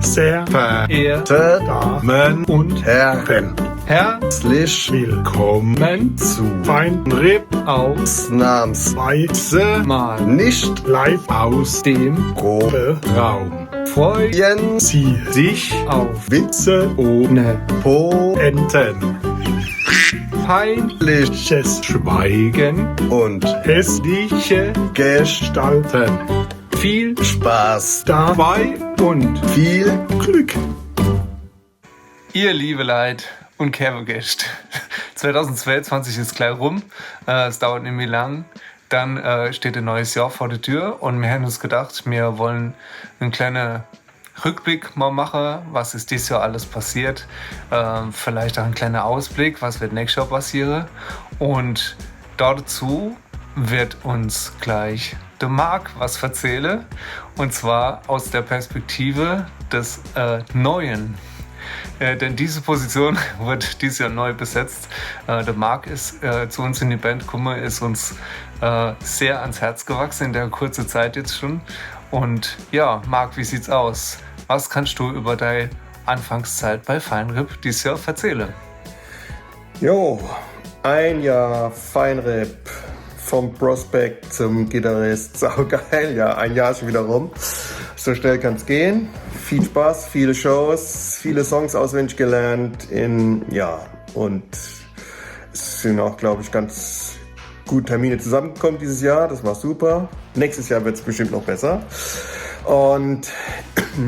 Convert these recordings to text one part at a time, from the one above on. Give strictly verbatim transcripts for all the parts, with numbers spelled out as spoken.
Sehr verehrte Damen und Herren, herzlich willkommen zu Feinripp ausnahmsweise mal nicht live aus dem Proberaum. Freuen Sie sich auf Witze ohne Pointen, peinliches Schweigen und hässliche Gestalten. Viel Spaß dabei und viel Glück. Ihr liebe Leit und Käfergäscht, zweitausendzweiundzwanzig is gleich rum. Äh, es dauert nimmi lang. Dann äh, steht e neues Jahr vor der Tür und mir hän uns gedacht, mir wollen en kleene Rückblick mal mache, was is dies Jahr alles passiert. Ähm, vielleicht auch en kleene Ausblick, was wird nächstes Jahr passiere. Und dazu wird uns gleich de Marc was verzähle. Und zwar aus der Perspektive des äh, Neuen. Äh, denn diese Position wird dieses Jahr neu besetzt. Äh, der Marc is äh, zu uns in die Band gekommen, is uns äh, sehr ans Herz gewachsen in der kurzen Zeit jetzt schon. Und ja, Marc, wie sieht's aus? Was kannst du über deine Anfangszeit bei Feinripp dieses Jahr erzählen? Jo, ein Jahr Feinripp, vom Prospect zum Gitarrist, saugeil. Ja, ein Jahr schon wieder rum. So schnell kann's gehen. Viel Spaß, viele Shows, viele Songs auswendig gelernt. In, ja, und es sind auch, glaube ich, ganz gut Termine zusammengekommen dieses Jahr. Das war super. Nächstes Jahr wird's bestimmt noch besser. Und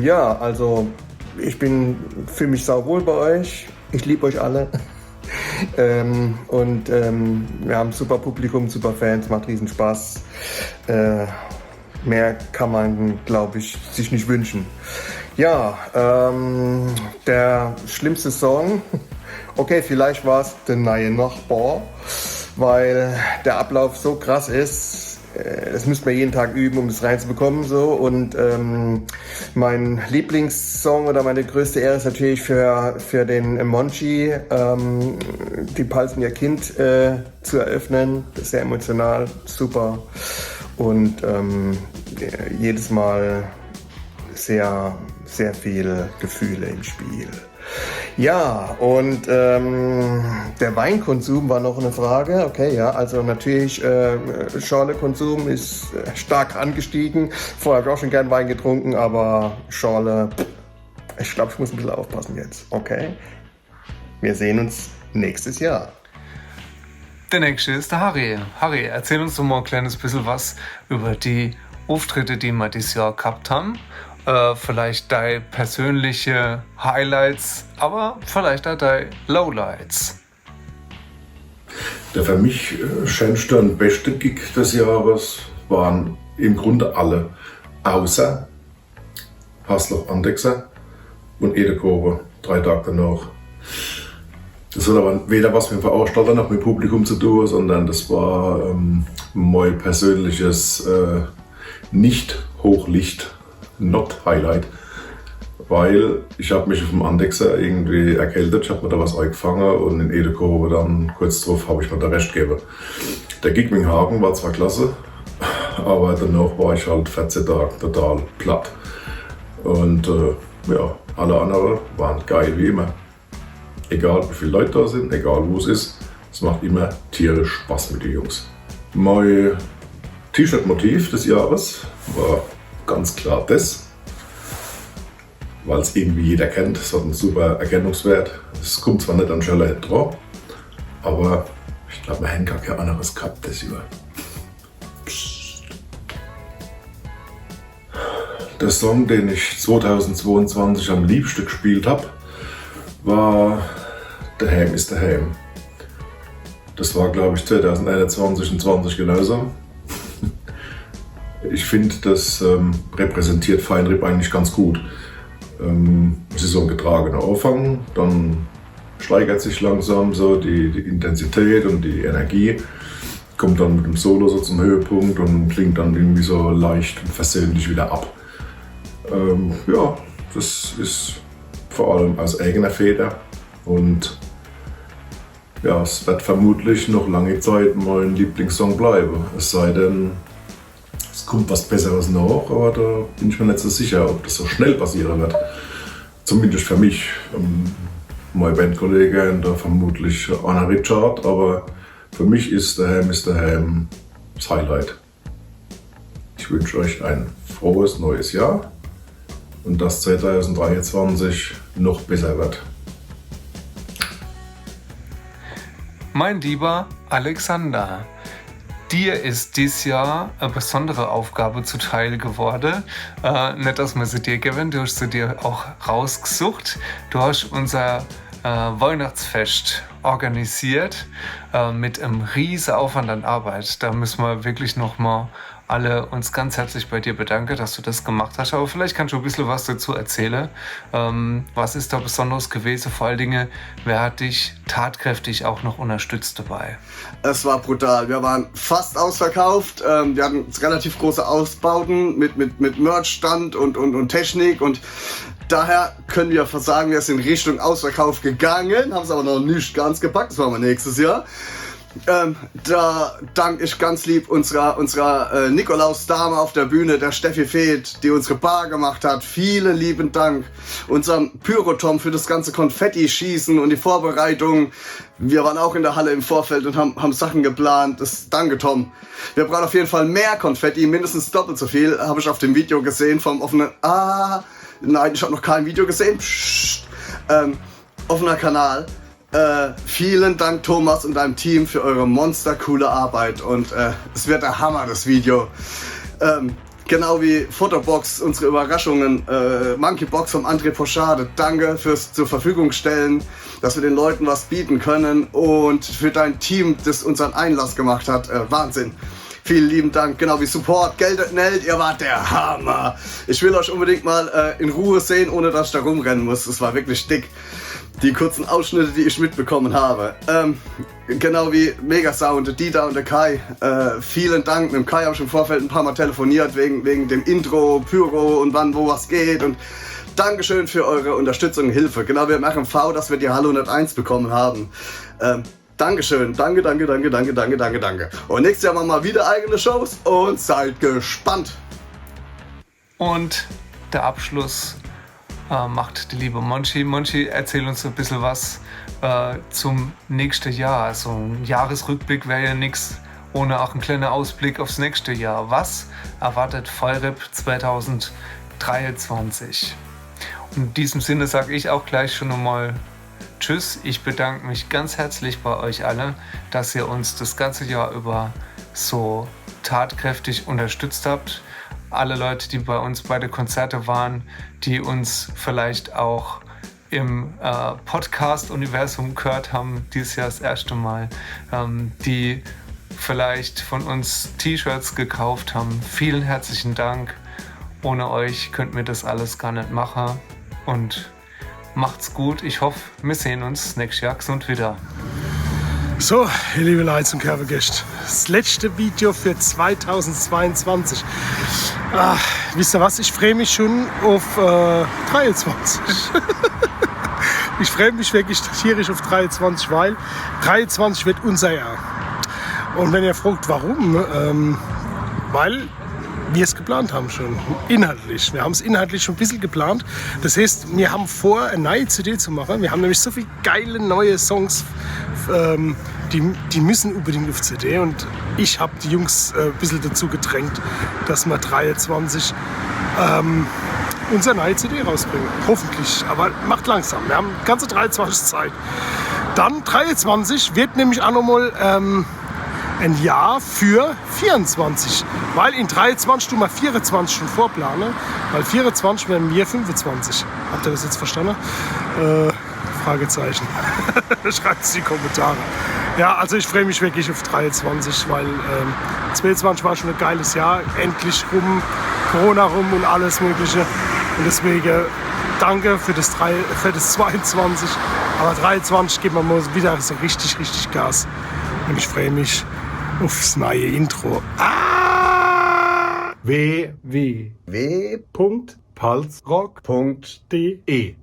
ja, also ich bin, fühle mich sauwohl bei euch. Ich liebe euch alle. Ähm, und ähm, wir haben super Publikum, super Fans, macht riesen Spaß. Äh, mehr kann man, glaube ich, sich nicht wünschen. Ja, ähm, der schlimmste Song. Okay, vielleicht war's der neue Nachbar, weil der Ablauf so krass ist. Äh, das müsste man jeden Tag üben, um das reinzubekommen. So. Und ähm, mein Lieblingssong oder meine größte Ehre ist natürlich für, für den Monchi, ähm, die Palz und ihr Kind äh, zu eröffnen. Das ist sehr emotional, super. Und ähm, jedes Mal sehr, sehr viel Gefühle im Spiel. Ja, und ähm, der Weinkonsum war noch eine Frage. Okay, ja, also natürlich, äh, Schorle-Konsum ist äh, stark angestiegen. Vorher habe ich auch schon gern Wein getrunken, aber Schorle, ich glaube, ich muss ein bisschen aufpassen jetzt. Okay, wir sehen uns nächstes Jahr. Der nächste ist der Harry. Harry, erzähl uns doch mal ein kleines bisschen was über die Auftritte, die wir dieses Jahr gehabt haben. Äh, vielleicht deine persönliche Highlights, aber vielleicht auch deine Lowlights. Der für mich äh, schönste und beste Gig des Jahres waren im Grunde alle, außer Haslach Andechser und Edekobe, drei Tage danach. Das hat aber weder was mit dem Veranstalter noch mit dem Publikum zu tun, sondern das war ähm, mein persönliches äh, Nicht-Hochlicht, Not-Highlight. Weil ich habe mich auf dem Andechser irgendwie erkältet, ich habe mir da was eingefangen und in Edekobe dann kurz drauf habe ich mir den Rest gegeben. Der Gig mit dem Hagen war zwar klasse, aber danach war ich halt vierzehn Tage total platt. Und äh, ja, alle anderen waren geil wie immer. Egal wie viele Leute da sind, egal wo es ist, es macht immer tierisch Spaß mit den Jungs. Mein T-Shirt-Motiv des Jahres war ganz klar das, weil es irgendwie jeder kennt. Es hat einen super Erkennungswert. Es kommt zwar nicht an Schelle dran, aber ich glaube, wir haben gar kein anderes gehabt das Jahr. Der Song, den ich zweitausendzweiundzwanzig am liebsten gespielt habe, war Daheim is Daheim. Das war, glaube ich, zweitausendeinundzwanzig und zwanzig genauso. Ich finde, das ähm, repräsentiert Feinripp eigentlich ganz gut. Ähm, es ist so ein getragener Anfang, dann steigert sich langsam so die, die Intensität und die Energie, kommt dann mit dem Solo so zum Höhepunkt und klingt dann irgendwie so leicht und versöhnlich wieder ab. Ähm, ja, das ist vor allem aus eigener Feder und ja, es wird vermutlich noch lange Zeit mein Lieblingssong bleiben. Es sei denn, es kommt was Besseres nach, aber da bin ich mir nicht so sicher, ob das so schnell passieren wird. Zumindest für mich. Ähm, meine Bandkollegen, da vermutlich Anna Richard, aber für mich ist daheim, ist daheim das Highlight. Ich wünsche euch ein frohes neues Jahr und dass zweitausenddreiundzwanzig noch besser wird. Mein lieber Alexander, dir is dies Jahr e besondere Aufgabe zuteil geworde. Äh, net, dass mer se dir gewwen, du hast se dir auch rausgesucht. Du hast unser äh, Weihnachtsfest organisiert äh, mit em riese Aufwand an Arbeit. Da müssen wir wirklich noch mal alle uns ganz herzlich bei dir bedanken, dass du das gemacht hast. Aber vielleicht kannst du ein bisschen was dazu erzählen. Ähm, was ist da Besonderes gewesen? Vor allen Dingen, wer hat dich tatkräftig auch noch unterstützt dabei? Es war brutal. Wir waren fast ausverkauft. Ähm, wir hatten relativ große Ausbauten mit, mit, mit Merch-Stand und, und, und Technik. Und daher können wir sagen, wir sind Richtung Ausverkauf gegangen, haben es aber noch nicht ganz gepackt. Das machen wir nächstes Jahr. Ähm, da danke ich ganz lieb unserer, unserer äh, Nikolaus-Dame auf der Bühne, der Steffi Feth, die unsere Bar gemacht hat. Vielen lieben Dank. Unserem Pyro-Tom für das ganze Konfetti-Schießen und die Vorbereitung. Wir waren auch in der Halle im Vorfeld und haben, haben Sachen geplant. Das, danke, Tom. Wir brauchen auf jeden Fall mehr Konfetti, mindestens doppelt so viel. Habe ich auf dem Video gesehen vom offenen. Ah, nein, ich habe noch kein Video gesehen. Psst. Ähm, offener Kanal. Äh, vielen Dank, Thomas und deinem Team, für eure monstercoole Arbeit. Und äh, es wird der Hammer, das Video. Ähm, genau wie Fotobox, unsere Überraschungen, äh, Monkeybox vom André Poschade. Danke fürs zur Verfügung stellen, dass wir den Leuten was bieten können und für dein Team, das unseren Einlass gemacht hat. Äh, Wahnsinn. Vielen lieben Dank. Genau wie Support, Geld und Neld, ihr wart der Hammer. Ich will euch unbedingt mal äh, in Ruhe sehen, ohne dass ich da rumrennen muss. Es war wirklich dick. Die kurzen Ausschnitte, die ich mitbekommen habe. Ähm, genau wie Megasound, der Dieter und der Kai. Äh, vielen Dank. Mit dem Kai habe ich im Vorfeld ein paar Mal telefoniert wegen, wegen dem Intro, Pyro und wann wo was geht. Und Dankeschön für eure Unterstützung und Hilfe. Genau wie im R M V, dass wir die Halle hunderteins bekommen haben. Ähm, Dankeschön. Danke, danke, danke, danke, danke, danke, danke. Und nächstes Jahr machen wir wieder eigene Shows und seid gespannt. Und der Abschluss äh, macht die liebe Monchi. Monchi, erzähl uns ein bisschen was äh, zum nächsten Jahr. Also ein Jahresrückblick wäre ja nichts ohne auch ein kleiner Ausblick aufs nächste Jahr. Was erwartet Feuerip zweitausenddreiundzwanzig? Und in diesem Sinne sage ich auch gleich schon einmal Tschüss. Ich bedanke mich ganz herzlich bei euch alle, dass ihr uns das ganze Jahr über so tatkräftig unterstützt habt. Alle Leute, die bei uns bei den Konzerten waren, die uns vielleicht auch im äh, Podcast-Universum gehört haben, dieses Jahr das erste Mal, ähm, die vielleicht von uns T-Shirts gekauft haben. Vielen herzlichen Dank. Ohne euch könnten wir das alles gar nicht machen. Und macht's gut. Ich hoffe, wir sehen uns nächstes Jahr gesund wieder. So, ihr liebe Leute und Körpergäste, das letzte Video für zweitausendzweiundzwanzig. Ah, wisst ihr was, ich freue mich schon auf äh, dreiundzwanzig. Ich freue mich wirklich tierisch auf dreiundzwanzig, weil dreiundzwanzig wird unser Jahr. Und wenn ihr fragt, warum, ähm, weil wir es geplant haben schon, inhaltlich. Wir haben es inhaltlich schon ein bisschen geplant. Das heißt, wir haben vor, eine neue C D zu machen. Wir haben nämlich so viele geile neue Songs, ähm, die, die müssen unbedingt auf C D. Und ich habe die Jungs äh, ein bisschen dazu gedrängt, dass wir dreiundzwanzig ähm, unsere neue C D rausbringen. Hoffentlich. Aber macht langsam. Wir haben ganze dreiundzwanzig Zeit. Dann dreiundzwanzig wird nämlich auch nochmal ähm, ein Jahr für vierundzwanzig. Weil in dreiundzwanzig tun wir vierundzwanzig schon vorplanen, weil vierundzwanzig werden wir fünfundzwanzig. Habt ihr das jetzt verstanden? Äh, Fragezeichen. Schreibt es in die Kommentare. Ja, also ich freue mich wirklich auf dreiundzwanzig, weil ähm, zweiundzwanzig war schon ein geiles Jahr. Endlich rum, Corona rum und alles Mögliche. Und deswegen danke für das, drei, für das zweiundzwanzig. Aber dreiundzwanzig geben wir mal wieder so richtig, richtig Gas. Und ich freue mich aufs neue Intro. Ah! w w w punkt palzrock punkt d e